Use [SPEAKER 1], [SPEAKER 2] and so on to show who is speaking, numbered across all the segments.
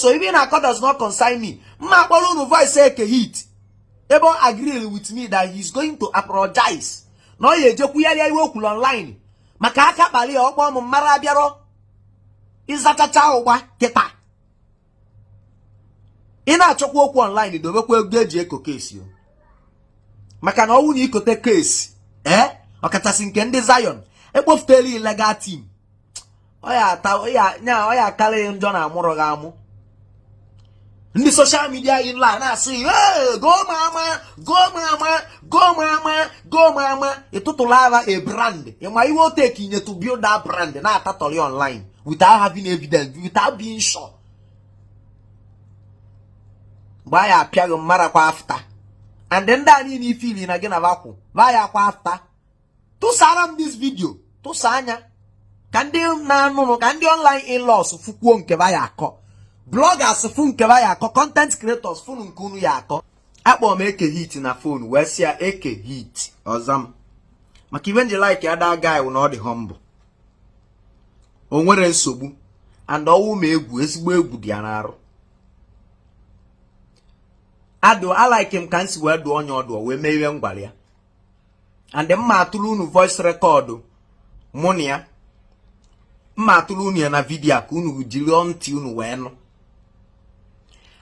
[SPEAKER 1] So ibe ị na-akọ does not concern me. Mma akpọrọ unu voice Eke Hit ebe ọ agree with me that he is going to apologize, na ọ ya ejekwugharịa iwe okwulu online maka aka kpali ya. Ọkpọ m mara abịarọ ịzachacha ụgba kịta. Ị na-achọkwa okwu online, dobekwa ego eji eko kesi o, maka na ọnwụ na ikote kesi, ee, ọkachasị nke ndị Zion ekpofutela illegal team, ọ ya ata nya, ọ ya akarị njọ na amụrụ gị amụ. Ndị social media in-law na-asị, "Hey, go mama, go mama, go mama, go mama." Ịtụtụla ara a brand, ịma iwe o take inye to build that brand, na-atatọrị online without having evidence, without being sure. Mgbe anyị apịaghị mmarakwa after, and ndị a niile ifili na gị na bakwụ ba ya akwa after. Tụsara m this video, tụsa anya ka ndị na-anụnụ, ka ndị online in-laws fụkwuo nke ba ya akọ, bloggers fụ nke ba ya akọ, content creators fụnụ nke unu ya akọ. Akpọrọ m Eke Hit na phone wee sị ya, "Eke Hit," ọza m, maka ibe nji like ya, that guy wụ na ọ dị humble, o nwere nsogbu, and ọwụ ma egwu, ezigbo egwu dị ya n'arụ. Adụ alike m ka m si wee dụọ onye ọdụ wee mee ihe m gwara ya, and mma atụrụ unu voice record mụ na ya, mma atụrụ unu ya na video a ka unu jiri ntị unu wee nụ.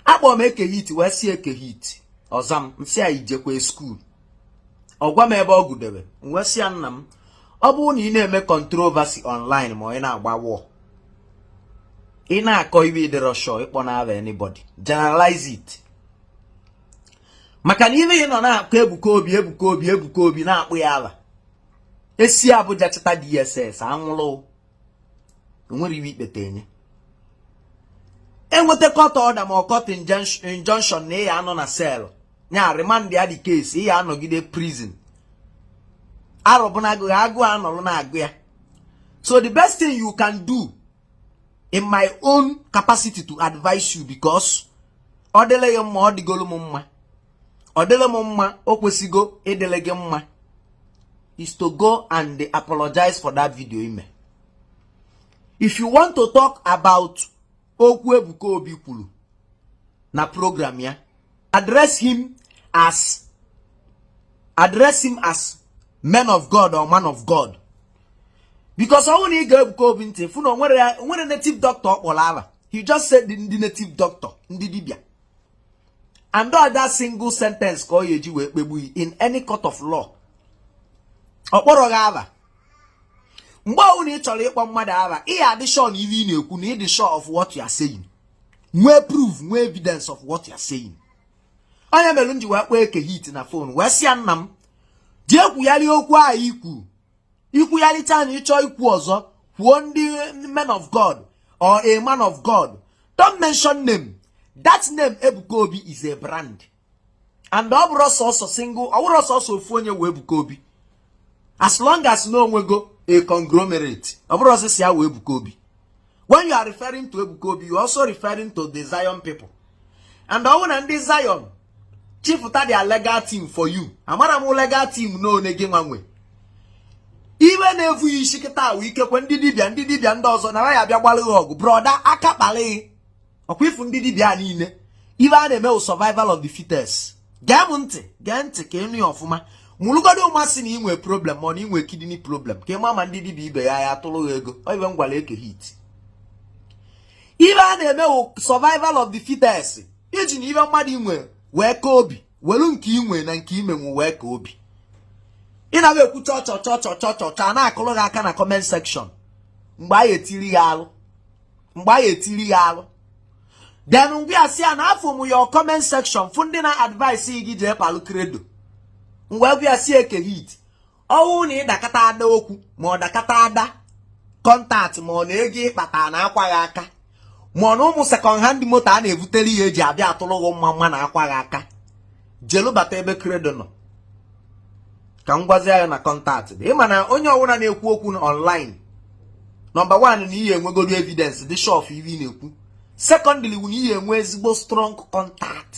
[SPEAKER 1] Akpọrọ m Eke Hit wee si, "Eke Hit," ọza m. Nsị a, "Ijekwe school?" Ọ gwa m ebe ọ gụdebe. M wee sị ya, "Nna m, ọ bụrụ na ị na-eme controversy online, ma ị na-agba war, ị na-akọ iwe, ịdịrọ sure, ịkpọ na anybody, generalize it, maka na ibe ị nọ na-akọ Ebuka Obi, Ebuka Obi, Ebuka Obi, na-akpụ ya aba esi Abuja chịta DSS anwụrụ, onwere iwe ikpete enye enweta court order ma ọ court injunction na ị ya anọ na cell nya remand ya, dị case ị ya anọgide prison arọbụna agụghị agụụ anọrụ na-agụ ya. So the best thing you can do, in my own capacity to advise you, because ọ dịla gị mma, ọ dịgolu m mma, ọ dịla m mma, o kwesịgo ịdịle gị mma, is to go and apologize for that video ime. If you want to talk about okwu Ebuka Obi kwuru na program ya, address him as men of God or man of God, because ọ bụrụ na ị ga-Ebuka Obi ntị, fụ na onwere native doctor ọ kpọrọ ava. He just said ndị native doctor, ndị dibịa, and all that single sentence ka ọ ya eji wee kpegbu in any court of law. Ọ kpọrọ gị ava. Mgbe ọbụla na ị chọrọ ịkpọ mmadụ ava, ị ya adị sure na ihe ị na-ekwu, na ị dị sure of what you are saying, nwee proof, nwee evidence of what you are saying. Onye mere m ji wee kpọọ Eke Hit na phone wee sị ya, "Nna m, jee kwugharịa okwu ahụ ikwu, ikwugharịcha na ịchọọ ikwu ọzọ, kwuo ndị men of God or a man of God. Don't mention name. That name Ebuka Obi is a brand, and ọ bụrụ sọsọ single, ọ bụrụ sọsọ ofu onye wee Ebuka Obi, as long as na onwego a conglomerate, ọ bụrụ ọsịsị ya wee Ebuka Obi. When you are referring to Ebuka Obi, you are also referring to the Zion people, and ọ bụrụ na ndị Zion chịfụta their legal team for you, amara m legal team na one gị nwanwe iwe na-efu ya isi kịta awụ. Ikekwe ndị dibịa, ndị dibịa ndị ọzọ na ya abịa gbalụ gị ọgụ. Brother, aka kpalị ọkwa ifu ndị dibịa niile, ibe a na-eme wụ survival of the fittest. Gee m ntị, gee ntị ka ịnụ ya ọfụma. Mụrụgodo ụmasị na inwe problem, ma ọ na inwe kidney problem, ka ịma ma ndị dibịa ibe ya ya atụrụ ha ego. Ọ ibe m gwara Eke Hit, ibe a na-eme wụ survival of the fittest. Iji na ibe mmadụ inwe wee ka obi welu nke inwe na nke imenwu wee ka obi. Ị na ekwu chọ chọ chọ chọ chọ chọ chọ, a na-akụrụ gị aka na comment section. Mgbe anyị etiri ya alụ, mgbe anyị etiri ya alụ, then ngwa ya sị ya na afọ m your comment section, fụ ndị na-advice gị jee palụ Credo. Ngwa gwa ya si, "Eke Hit, ọnwụ na ịdakata ada okwu, ma ọ dakata ada contact, ma ọ na ego ịkpata na akwa gị aka, ma ọ na ụmụ second hand moto a na-ebutere ihe eji abịa atụrụ gị mma mma na akwa gị aka, jelu bata ebe Credo nọ ka m gwazie ya na contact dị." Ịma na onye ọbụla na-ekwu okwu online, number one, na ihe enwegoro evidence dị sure of ihe ị na-ekwu. Secondly, wụ na ihe enwe ezigbo strong contact.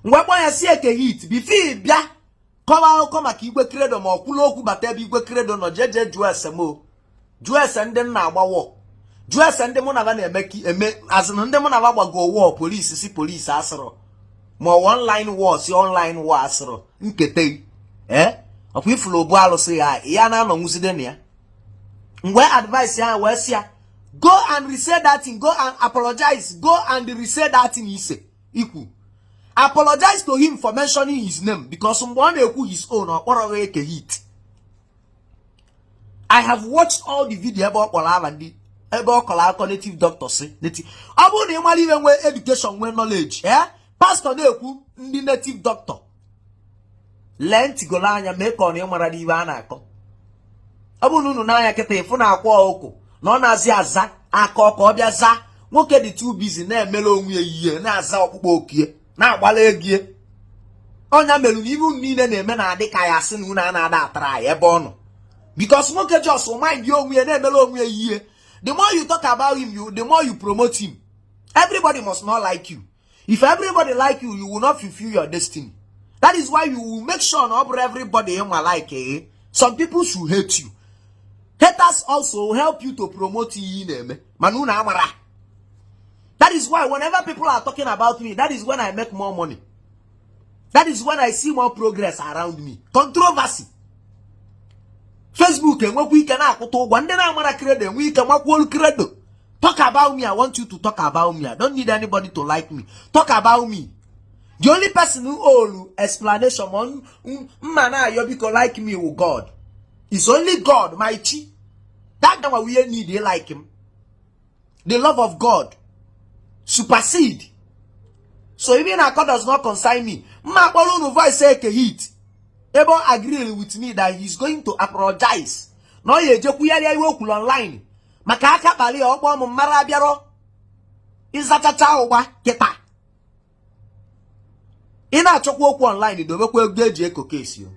[SPEAKER 1] Ngwa, kpọ ya si, "Eke Hit, before bịa kọwa akụkọ maka Igwe Credo, ma ọ kwụla okwu bata ebe Igwe Credo nọ, jee jee jụọ ese mo, jụọ ese ndị nna agbawọ, Jụọ ese ndị mụ na ba na-eme ka eme azịnụ, ndị mụ na ba gbago war, polisi si polisi asịrọ, ma ọ online war si online war asịrọ nketa. Ee, ọkwa ifuru obu alụsị ya, ya na-anọ nwụzide na ya. Mgbe advice ya wee sị ya, go and reset that thing, go and apologize, go and reset that thing ise ikwu. Apologize to him for mentioning his name, because mgbe ọ na-ekwu his own, ọ kpọrọ ya Eke Hit. I have watched all the video ebe ọ kpọrọ aba ndị ebe ọ kọrọ akọ native doctor si native. Ọ bụrụ na ị mara iwe, nwee education, nwee knowledge, eh, pastor na-ekwu ndị native doctor, lee ntịgolo anya, mee ka ọ na ịmara n'iwe a na-akọ. Ọ bụrụ na unu n'anya kịta, ịfụ na akwa ọkụ na ọ na-azị aza aka ka ọ bịa zaa. Nwoke dị too busy na-emere onwe ya ihe, na-aza ọkpụkpọ okie, na-agbala egie. Ọnya mere na ibe unu niile na-eme na-adị ka ya asị na unu a na-ada atara ya ebe ọ nọ, because nwoke just mind ya onwe ya, na-emere onwe ya ihe. The more you talk about him, you the more you promote him. Everybody must not like you. If everybody like you, you will not fulfill your destiny. That is why you will make sure na ọ bụrụ everybody ịma like, eh? Some people should hate you. Haters also help you to promote ihe ị na-eme, mana unu amara. That is why whenever people are talking about me, that is when I make more money, that is when I see more progress around me. Controversy, Facebook enwekwa ike na-akwụta ụgwọ. Ndị na-amara Credo enwe ike makwuolu Credo. Talk about me. I want you to talk about me. I don't need anybody to like me. Talk about me. The only person who owe explanation on mma na-ayọ biko like me with God. It's only God, my chi. That guy we need like him. The love of God supersede. So even akọ does not concern me. Mma akpọrọ unu voice Eke Hit ebe ọ agree with me that he's going to apologize, na ọ ya ejekwugharịa iwe okwuru online maka aka kpali ya. Ọkpọ m mara abịarọ ịzachacha ụgba kịta. Ị na-achọkwa okwu online, dobekwa ego eji eko kesi o,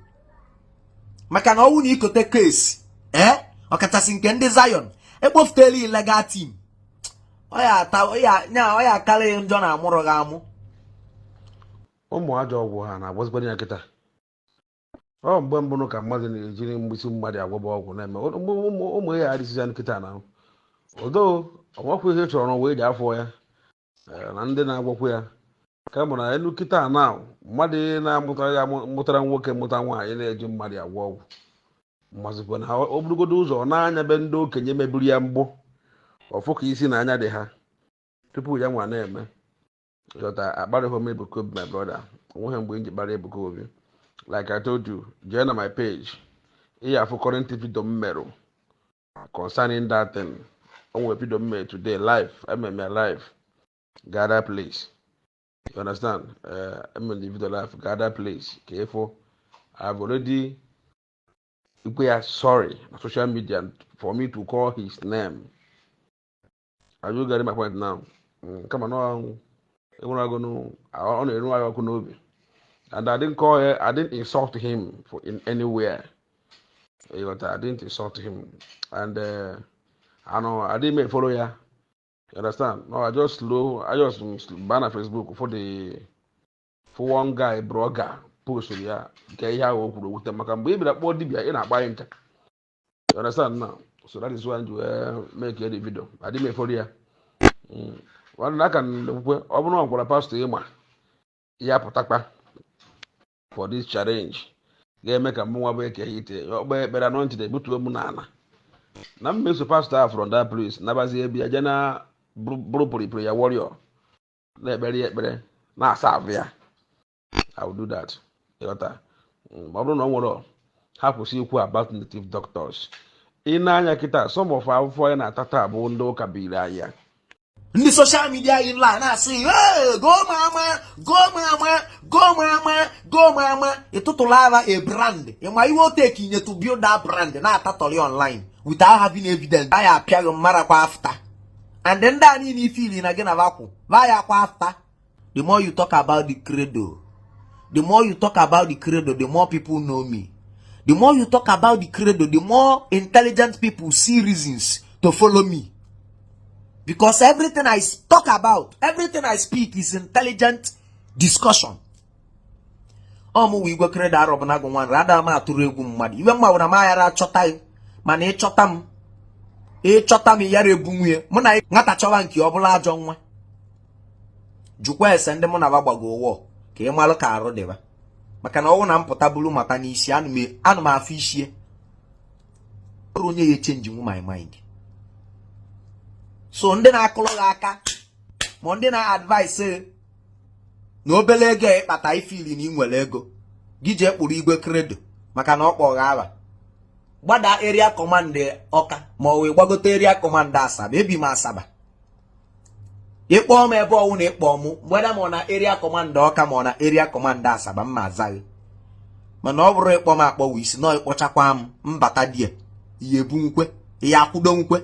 [SPEAKER 1] maka na ọnwụ na ikote kesi, ee, ọkachasị nke ndị Zion ekpofutela illegal team, ọ ya ata ọ ya akarị njọ na amụrụ gị amụ.
[SPEAKER 2] Ụmụ ajọ ọgwụ ha na-agwazikwana ya kịta. Ọ mgbe mbụ ka mmadụ na-ejiri mgbisi mmadụ agwọba ọgwụ na-eme ụmụ ihe adịsịzi ya nkịta na odo ọnwakwa ihe chọrọ n'ụwa eji afọ ya na ndị na-agwọkwa ya. Kama na elu kịta na mmadụ na-amụtara ya mụtara nwoke, mụta nwaanyị, na-eji mmadụ agwọ ọgwụ mmazikwa na ọ bụrụgodo ụzọ ọ na-anya be ndị okenye mebiri ya mbụ, ọfụ ka isi na anya dị ha tupu ya nwa na-eme. Ghọta, akparịghị m Ebuka Obi, my brother. Onweghị mgbe m ji kparị Ebuka Obi. Like I told you, jee na my page, ị ya afụ current video m merụ concerning that thing. O nwere video m mere today live, ememe live, gather place, you understand? Emere the video live, gather place ka ịfụ. I've already ikwe ya sorry na social media for me to call his name. Are you getting my point now? Kama na enwere agụ ọ na-eru anyị ọkụ n'obi, and I didn't call her, I didn't insult him for in anywhere. You got, I didn't insult him, and I know I didn't make follow ya. You understand? No, I just slow. I just ban na Facebook for one guy blogger post ya nke ihe ahụ o kwuru wute, maka mgbe ị bịara kpọọ dibịa ị na-akpa anyị ncha. You understand now? So that is why I make the video. I didn't make follow ya. Nwanne aka na-ekwukwe, ọ bụrụ na ọ gwara pastor ịma ya pụtakpa for this challenge ga-eme ka mụnwa bụ Eke Hit ọkpa ekpere anointed ebutuo m n'ala na mmeso pastor ahụ from that place nabazie ebe ya jee na bụrụ pụrụ ya warrior na-ekpere ya ekpere na-asa avụ ya. I will do that. Ịghọta? Ma ọ bụrụ na ọ nwere, ha kwụsị ikwu about native doctors. Ị na-anya kịta, some of afụfụ anyị na-ata taa bụ ndị ụka biri anyị ya.
[SPEAKER 1] Ndị social media yi nla na-asị, "Hey, go mama, go mama, go mama, go mama." Ịtụtụla ara a brand, ịma iwe oteke inye to build that brand, na-atatọrị online without having evidence. A ya apịaghị mmarakwa after, and ndị a niile ifili na gị na vakwụ va ya akwa after. The more you talk about the Credo, the more you talk about the Credo, the more people know me. The more you talk about the Credo, the more intelligent people see reasons to follow me, because everything I talk about, everything I speak is intelligent discussion. Ọ mụ wụ Igwe Credo Arọbụnagụ nwa nra ada m atụrụ egwu mmadụ iwe mma na m aghara achọta gị, mana ịchọta m. Ịchọta m yara ebu nwunye mụ na nwata chọwa nke ọ bụla ajọ nwa. Jụkwa ese ndị mụ na ba gbago ụwọ ka ị malụ ka arụ dịba, maka na ọnwụ na mpụta buru mata n'isi anụ m afọ isie ọrụ onye ya echange nwu my mind. So ndị na-akụrụ gị aka ma ndị na-advise na obere ego ịkpata ifili na ị nwere ego gị jee kpụrụ igwe kredo maka na ọ kpọghị aba gbada Area Command Ọka ma ọ wee gbagote Area Command Asaba. Ebi m Asaba. Ịkpọọ m ebe ọwụ na ịkpọọ m mgbeda, ma ọ na Area Command Ọka ma ọ na Area Command Asaba, mma azaghị. Mana ọ bụrụ ịkpọ m akpọwa isi nọ ịkpọchakwa m mbata die ihe ebu nkwe ihe akwụdo nkwe.